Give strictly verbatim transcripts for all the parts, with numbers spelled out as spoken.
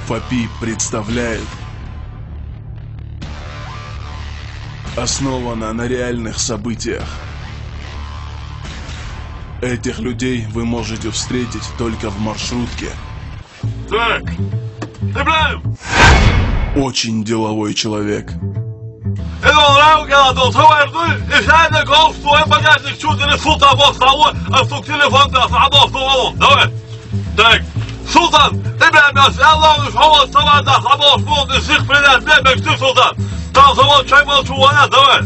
Фапи представляет. Основано на реальных событиях. Этих людей вы можете встретить только в маршрутке. Так. Ты, блин! Очень деловой человек. Давай. Так, Султан, ты прям, я сразу, давай, давай.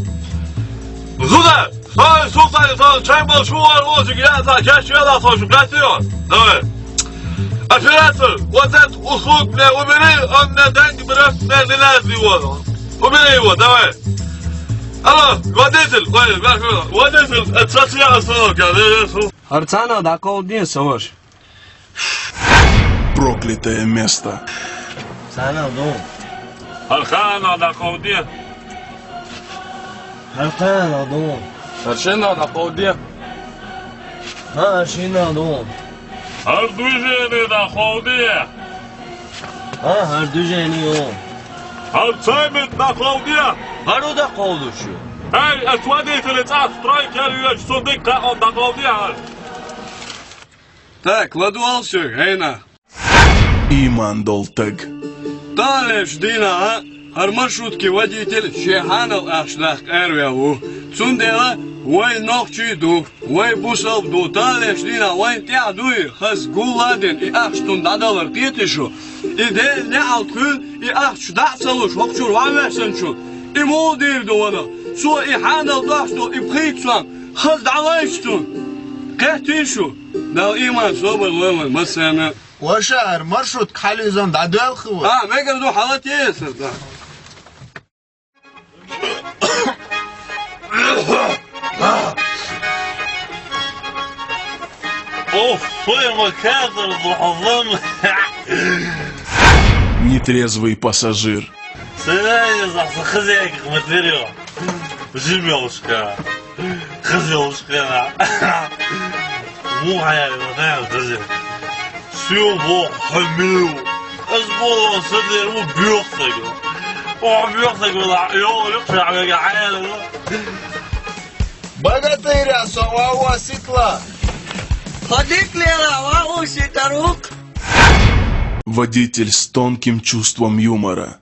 Сюда! Стой, Султан, стой, чай молчу, вон, я за чаще, я за то, что гостю. Давай. Оператор, вот этот услуг мне убери, он мне деньги берет, мне не надо его. Убери его, давай. Алло, водитель, ой, как его, водитель, это сейчас я остановка, да, я слушаю. Арцана, да, колдин, Саваш. Проклятое место. Сана, дом. Архана, да, колдин. Архана, дом. Аршина, да, колдин. А, Аршина, дом. Ардужени, да, колдин. А, Ардужени, дом. Арцамит, да, колдин. Ару, да, колдушу. Эй, отводитель, это стройка, я что, ты, да, колдин. Так, ладуал всё, гайна. Иман долтаг. Талеш дина, а? ХӀара маршрутки водитель шен хьанал ахча дахка араваьв ву. Цундела вай нохчий ду, вай бусалба ду. Талеш дина вайн тӀехь дуй, хаза гулладен и ахча тун дӀадалар кхетий шу? И Дела неӀалт хуьлу, и ахча дӀа а ца луш, хӀокхучуьра ван ваьссанчу. И муха дийр ду ванах? Цо и хьанал дохьуш долу и пхийтта сом хаза дӀалайча цунна. Кхеттий шу? Дала иман, собар лойла вайн массарна. Ваша, хӀара маршрутка хьалюзан дӀадоьлху вай. А, мегар ду хьалатеса, да. Оф, фу, ма кадр, бухаллам. Нетрезвый пассажир. Сарайза, хозяйка, материал. Жимёлушка. Хазёлушка. Мухьа, да, хазёл. Сил боху хьо мила ву. Ас болу сан дер ву боьхсаг. О, боьхсаг вала, йо, юкъ ша мега хьаяла. Богатыря со ва ва ситла. Ходик лела ва у ситарук. Водитель с тонким чувством юмора.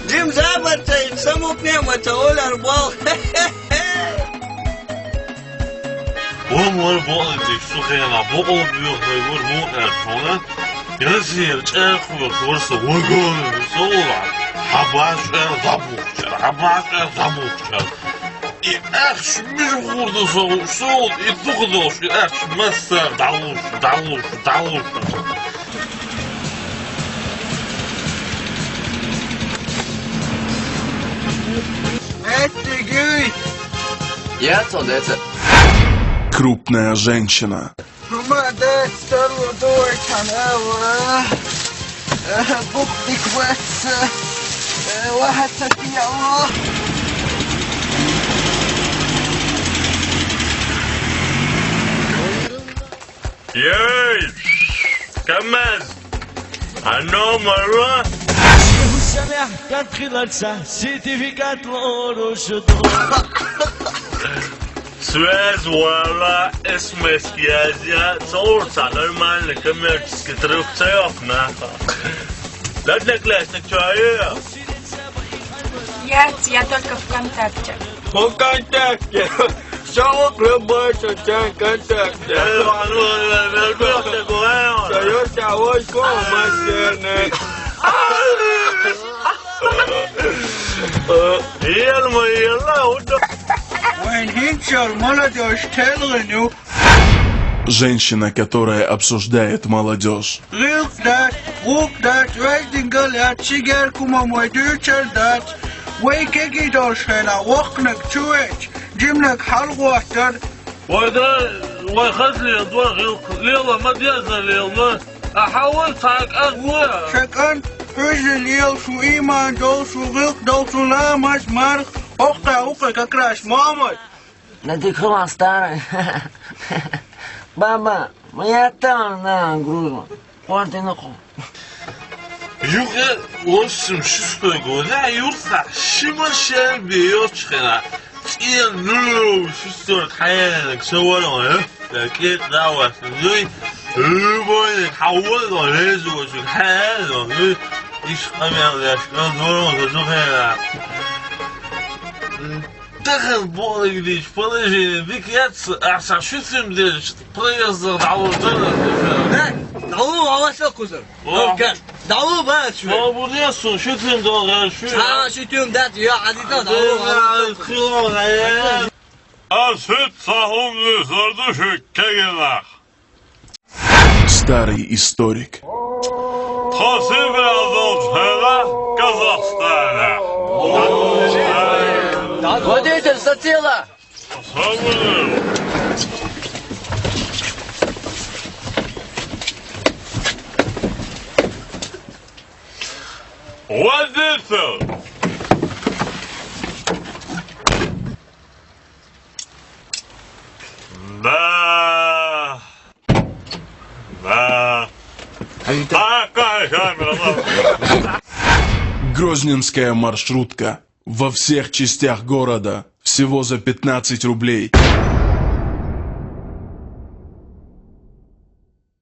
Дим забарца ин самукне ма ца олар бол. Вон вар бо дик сухена, бо ол бюх вар мухер шона. Ясир чехур ворса вагон сола. Хабаш эр забухчар, хабаш эр забухчар. И ахш мир хурда со, сол, и тухдош, и ахш массар далуш, далуш, далуш. Эттиги! Я цо деца. Крупная женщина. Ма дет стару дойчан эва. Э, бух дик ваца. Э, ваха ца пьяла. Ей! Камаз! Ано мала! Ши хӀусамехь кад хиларца сертификат лоруш ду. Связь вала, эс эм эс язъя, цо цхьа нормальный коммерческий трюк ца йоккху наха. Одноклассник чу ю? Я, я только ВКонтакте. ВКонтакте. Всё, вот любой чечен ВКонтакте. Э, ладно, ладно, ладно, ладно, ладно. Всё, я тебя возьму в машине. Э, ел ма ела, удо. Вайн хинчал молодёжь телгъиню. Женщина, которая обсуждает молодёжь. ГӀиллакх дац, гӀуллакх дац, вайдингал яц, ши геркума мой дуьйцур дац. Вай кегий долуш хенахь воккханиг чу веача, жиманиг хьалагӀоттар. Вай да, вай хаза леладо гӀиллакх, лела ма деза лела ма. Ахьа вай цхьа кӀант вай. Ша кӀант, хьуьжа лела шу, иман долуш шу, гӀиллакх долуш шу, ламаз, марха, хӀокху кхаьа ву-кх как раз Мохьмад. Да ты хрен старый. Баба, моя там на грузу. Хватит на ху. Юхе восемь шестой года юрта шимашен бьёчхена. Ин ну шестой хайнак саварон, э? Да кет давас. Ну, любой хавал резу, хавал. Ну, иш камер яшка дорон зухера. Дахан болаглиш положение дикец, а са шутим деш проезд давурдана. Э, даву аваса кузар. О. Окей. Даву ба чу. О, бурдесу, шутим долга шу. Са шутим дат, я адита даву аваса кузар. Хило, э. А шут сахум зардушу кегенах. Старый историк. Хасиб Азов Шера Казахстана. Водитель, за тело! Водитель! Да. Да. Какая камера? Грозненская маршрутка. Во всех частях города. Всего за пятнадцать рублей.